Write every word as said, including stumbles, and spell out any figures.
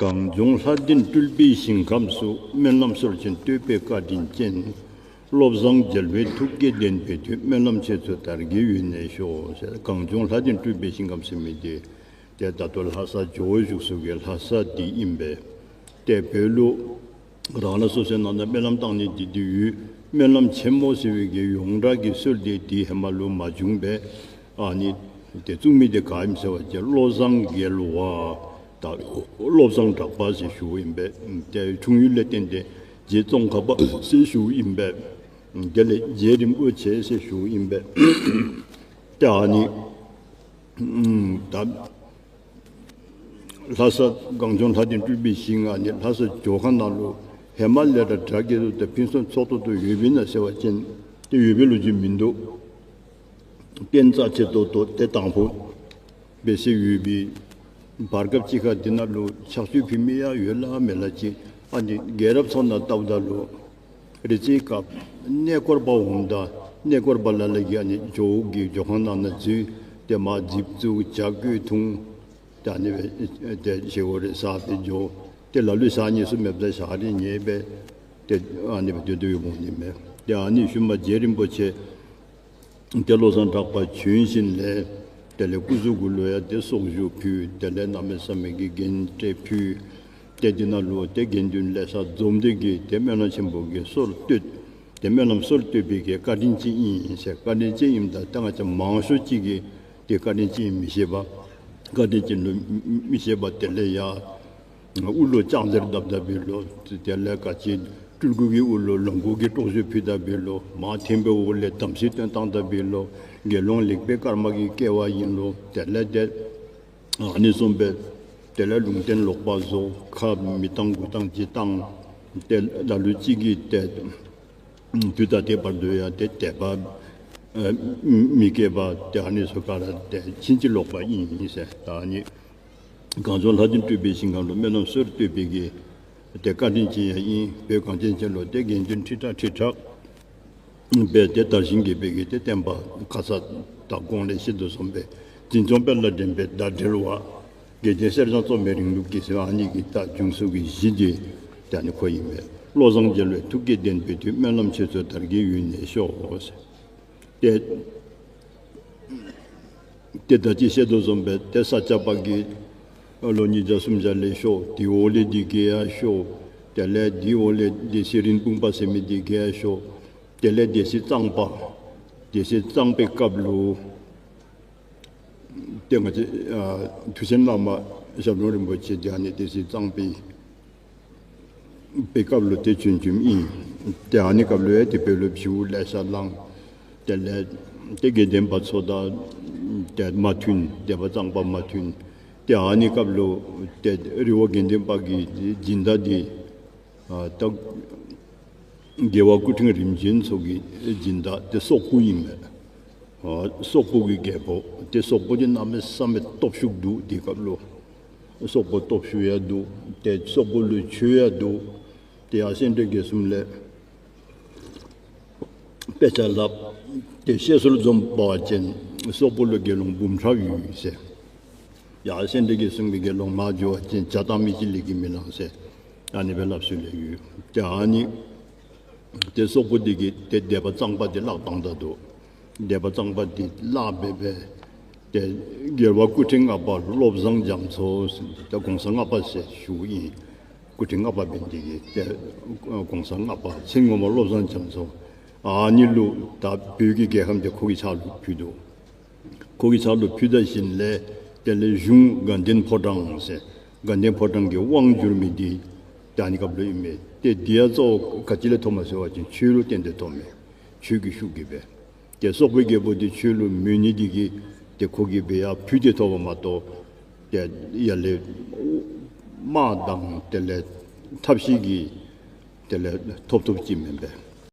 གངས་ལྗོངས་ལྷ་ལྡན་སྤྲུལ་པའི་ཞིང་ཁམས་སུ། སྨོན་ལམ་སྲོལ་ཆེན་བཏོད་པའི་བཀའ་དྲིན་ཅན། བློ་བཟང་རྒྱལ་བའི་ཐུགས་བསྐྱེད་བདེན་པའི་མཐུས། སྨོན་ལམ་ཆོས་ཚོགས་དར་རྒྱས་ཡུན་གནས་ཤོག་ཟེར། གངས་ལྗོངས་ལྷ་ལྡན་སྤྲུལ་པའི་ཞིང་ཁམས་ཟེར་མི་འདི་ཏེ་ད་ལྟོ་ལྷ་ས་ཇོ་བོ་བཞུགས་ས་གི་ལྷ་ས་འདི་ཨིན་པས། ཏེ་བོད་ལུ་རང་རང་སོ་སོའི་ནང་ན་སྨོན་ལམ་བཏང་ནི་འདི་འདི་ཡོད། སྨོན་ལམ་ཆེན་མོ་ཟེར་བའི་གི་ཡོངས་གྲགས་ཀྱི་སྲོལ་འདི་འདི་ཧེ་མ་ལུ་མ་བྱུང་པས། ཨ་ནི་ཏེ་བཙུགས་མི་འདི་ག་ཨིནམ་ཟེར་བ་ཅིན་བློ་བཟང་རྒྱལ་བ་དང་བློ་བཟང་གྲགས་པ་ཟེར་ཞུཝ་ཨིན་པས། ཏེ་འཁྲུངས་ཡུལ་ལས་བརྟེན་ཏེ་རྗེ་ཙོང་ཁ་པ་ཟེར་ཞུཝ་ཨིན་པས། དེ་ལས་རྗེ་རིན་པོ་ཆེ་ཟེར་ཞུཝ་ཨིན་པས། ཏེ་ཨ་ནི་ད་ལྷ་ས་གངས་ལྗོངས་ལྷ་ལྡན་སྤྲུལ་པའི་ཞིང་ཨ་ནི་ལྷ་ས་ཇོ་ཁང་ནང་ལུ་ཧེ་མ་ལས་ར་གྲ་རྒྱས་ཏོག་ཏོ་ཕུན་སུམ་ཚོགས་ཏོག་ཏོ་ཡོདཔ་ཨིན་ན་ཟེར་བ་ཅིན་ཏེ་ཡོད་པའི་ལོ་རྒྱུས་མིན་འདུག། རྟེན་རྩ་ཆེ་ཏོག་ཏོ་ཏེ་དང་ཕུ་འབད་སའི་ཡོད་པའི་བར་སྐབས་ཅིག་ཁར་འདི་ནང་ལུ་ཕྱག་མཆོད་ཕུལ་མི་ཡང་ཡོད་ལ་མེད་ལ་ཅིག། ཨ་ནི་རྒྱལ་རབས་ཚུ་ནང་ལྟཝ་ད་ལུ་རེ་ཅིག་སྐབས་གནས་སྐོར་པ་འོངམ་ད་གནས་སྐོར་པ་ལ་ལུ་གིས་ཨ་ནི་ཇོ་བོ་གི་ཇོ་ཁང་ནང་ན་འཛུལ། ཏེ་མར་རྫིཔ་བཙུགས་ཇ་བསྐོལ་འཐུང་། ཏེ་ཨ་ནི་སྦེ་ཏེ་བཞེས་སྒོ་རེ་བཟའ་སྦེ་འགྱོ། ཏེ་ལ་ལུ་ཞག་གཉིས་གསུམ་མེདཔ་ད་ཞག་རེ་ཉལ་སྦེ་ཏེ་ཨ་ནི་སྦེ་སྡོད་སྡོདཔ་འོང་ནི་མས། ཏེ་ཨ་ནི་ཤུལ་མ་རྗེ་རིན་པོ་ཆེ་ཏེ་བློ་བཟང་གྲགས་པ་བྱོན་ཞིནམ་ལས་དེ་ལས་སྐུ་གཟུགས་གུ་ལུ་ཡང་ཏེ་སྲོག་ཞུ་ཕུལ། དེ་ལས་གནམ་མེད་ས་མེད་ཀྱི་རྒྱན་སྤྲས་ཕུལ། ཏེ་འདི་ནང་ལུ་ཏེ་དགེ་འདུན་ལེ་ཤ་འཛོམས་ཏེ་གིས་ཏེ་སྨོན་ལམ་ཆེན་པོ་གི་སྲོལ་བཏོད། ཏེ་སྨོན་ལམ་སྲོལ་བཏོད་པའི་གི་བཀའ་དྲིན་ཅན་ཨིན་ཟེར། བཀའ་དྲིན་ཅན་ཨིནམ་ད་ཏེ་ང་བཅས་མང་ཤོས་ཅིག་གིས་ཏེ་བཀའ་དྲིན་ཅན་ཨིནམ་མི་ཤེས་པས། བཀའ་དྲིན་ཅན་ལུ་མི་ཤེས་པས། དེ་ལས་ཡང་དབུ་ལུ་ལྕགས་གཟེར་བརྡབ་བརྡབཔ་ཨིན་ལོ། དེ་ལས་ག་ཅི་སྤྲུལ་སྐུ་གི་དབུ་ལུ་ལོངས་སྐུ་གི་པྲོག་ཞུ་ཕུལ་བརྡབཔ་ཨིན་ལོ། མར་ཐེམ་པའི་འོག་ལས་དམ་སྲི་བཏོན་བཏང་བརྡབཔ་ཨིན་ལོ། དགེ་སློང་ལེགས་པའི་སྐར་མ་གི་སྐྱེ་བ་ཨིན་ལོ། དེ་ལས་ཏེ་ཨ་ནི་བཟུམ་སྦེ་དེ་ལས་ལུང་བསྟན་ལོག་པ་བཟོ། ཁ་མི་བཏང་དགུ་བཏང་ཅིག་བཏང་། ཏེ་ལ་ལུ་ཅིག་གིས་ཏེ་དུས་ད་ལྟའི་བར་དུ་ཡང་ཏེ་དད་པ་ཨ་མི་སྐྱེ་བ་ཏེ་ཨ་ནི་ཚུ་ག་ར་ཏེ་ཕྱིན་ཅི་ལོག་པ་ཨིན་ཟེར། ད་ཨ་ནི་གངས་ལྗོངས་ལྷ་ལྡན་སྤྲུལ་པའི་ཞིང་ཁམས་ལུ་སྨོན་ལམ་སྲོལ་བཏོད་པའི་གི་ཏེ་བཀའ་དྲིན་ཅན་ཡང་ཨིན། བོད་གངས་ཅན་ཅན་ལུ་ཏེ་དགེ་འདུན་ཁྲི་ཕྲག་ཁྲི་ཕྲག་སྦེ་ཏེ་དར་ཞིང་རྒྱས་པའི་གི་ཏེ་བསྟན་པ་ཁ་ཙ་ད་གོང་ལས་བཤད་དོ་བཟུམ་སྦེ་འཛིན་སྐྱོང་སྤེལ་ལ་འགྲན་པའི་ཟླ་བྲལ་བ། དགེ་ལྡན་གསེར་སྦྱངས་བཙོ་མའི་རིང་ལུགས་ཀྱི་ཟེར་ཨ་ནི་གི་ད་འབྱུང་ས་གི་གཞི་འདི་ཏེ་ཨ་ནི་ཁོ་ཨིན་པས། བློ་བཟང་རྒྱལ་བའི་ཐུགས་བསྐྱེད་བདེན་པའི་མཐུས། སྨོན་ལམ་ཆོས་ཚོགས་དར་རྒྱས་ཡུན་གནས་ཤོག་ཟེར། ཏེ་ཏེ་ད་ཅི་བཤད་དོ་བཟུམ་སྦེ་ཏེ་ས་སྐྱ་པ་གིས་ལོ་ཉིས་བརྒྱ་སུམ་བརྒྱ་ལེགས་ཤོམ། དེའི་འོག་ལས་འདི་གིས་ཡང་ཤོམ། དེ་ལས་དེའི་འོག་ལས་སྡེ་སྲིད་རིན་སྤུངས་པ་ཟེར་མི་འདི་གིས་ཡང་ཤོམ། དེ་ལས་སྡེ་སྲིད་གཙང་པ། སྡེ་སྲིད་གཙང་པའི་སྐབས་ལུ་ཏེ་ང་བཅས་ཨ་མཐུ་ཆེན་བླ་མ་ཞབས་དྲུང་རིན་པོ་ཆེ་འདི་ཨ་ནི་སྡེ་སྲིད་གཙང་པའི་པའི་སྐབས་ལུ་ཏེ་བྱོན་བྱོནམ་ཨིན། ཏེ་ཨ་ནི་སྐབས་ལུ་ཡང་ཏེ་བོད་ལུ་བྱིའུ་ལེ་ཤ་ལང་། དེ་ལས་ཏེ་དགེ་ལྡན་པ་ཚུ་དང་ཏེ་མ་མཐུན། སྡེ་པ་གཙང་པ་མ་མཐུན། ཏེ་ཨ་ནི་སྐབས་ལུ་ཏེ་རི་བོ་དགེ་ལྡན་པ་གི་སྦྱིན་བདག་འདི་ཨ་ད་རྒྱལ་བ་སྐུ་ཕྲེང་རིམ་བྱོན་ཚུ་གི་སྦྱིན་བདག་ཏེ་སོག་པོ་ཨིན་མས། ཨ་སོག་པོ་གི་རྒྱལ་པོ། ཏེ་སོག་པོ་འདི་གནམ་མེད་ས་མེད་སྟོབས་ཤུགས་འདུག། དེ་སྐབས་ལུ་སོག་པོ་སྟོབས་ཤུགས་ཡང་འདུག། ཏེ་སོག་པོ་ལུ་ཆོས་ཡང་འདུག། ཏེ་ཡར་སེ་འབྲས་དགེ་གསུམ་ལས་དཔེ་ཆ་ལྷབ། ཏེ་བཤད་སྲོལ་འཛོམས་པ་ཅིན་སོག་པོ་ལུ་དགེ་སློང་འབུམ་ཕྲག་ཡོད་ཟེར། ཡར་སེ་འབྲས་དགེ་གསུམ་གྱི་དགེ་སློང་མར་འགྱོ་བ་ཅིན་ཇ་བཏང་མི་ཅིག་ལས་ཀྱི་མི་ལང་ཟེར། ཨ་ནི་སྦེ་སླབ་སྲོལ་ཡོད། ཏེ་ཨ་ནི་ཏེ་སོག་པོ་འདི་གིས་ཏེ་སྡེ་པ་གཙང་པ་འདི་བརླག་བཏང་ད་འདུག། སྡེ་པ་གཙང་པ་འདི་བརླག་སྦེ་སྦེ་ཏེ་རྒྱལ་བ་སྐུ་ཕྲེང་ལྔ་པ་བློ་བཟང་རྒྱ་མཚོ་ཟེར་ཏེ་གོང་ས་ལྔ་པ་ཟེར་ཞུཝ་ཨིན། སྐུ་ཕྲེང་ལྔ་པ་འབད་ནི་འདི་གིས་ཏེ་གོང་ས་ལྔ་པ་མཚན་ངོ་མ་བློ་བཟང་རྒྱ་མཚོ། ཨ་ནི་ལུ་ད་བོད་ཀྱི་རྒྱལ་ཁམས་འདི་ཁོ་གི་ཕྱག་ལུ་ཕུལ་འདུག། ཁོ་གི་ཕྱག་ལུ་ཕུལ་ད་ཞིནམ་ལས་དེ་ལས་གཞུང་དགའ་ལྡན་ཕོ་བྲང་ཟེར་དགའ་ལྡན་ཕོ་བྲང་གི་དབང་བསྒྱུར་མི་འདི་ཏེ་ཨ་ནི་སྐབས་ལུ་ཨིན་མས། ཏེ་འདི་ཡང་གཙོ་བོ་ག་ཅི་ལས་ཐོབ་མས་ཟེར་བ་ཅིན་ཆོས་ལུ་བརྟེན་ཏེ་ཐོབ་མས། ཆོས་ཀྱི་ཤུགས་ཀྱིས་སྦེ། ཏེ་སོག་པོའི་རྒྱལ་པོ་འདི་ཆོས་ལུ་མོས་ནི་འདི་གིས་ཏེ་ཁོ་གིས་སྦེ་ཡར་ཕུལ་ཏེ་ཐོབ་པ་མ་གཏོགས་ཏེ་ཡར་ལས་དམག་དང་དེ་ལས་ཐབས་ཤེས་ཀྱིས་དེ་ལས་ཐོབ་ཐོབ་ཅིག་མེན་པས།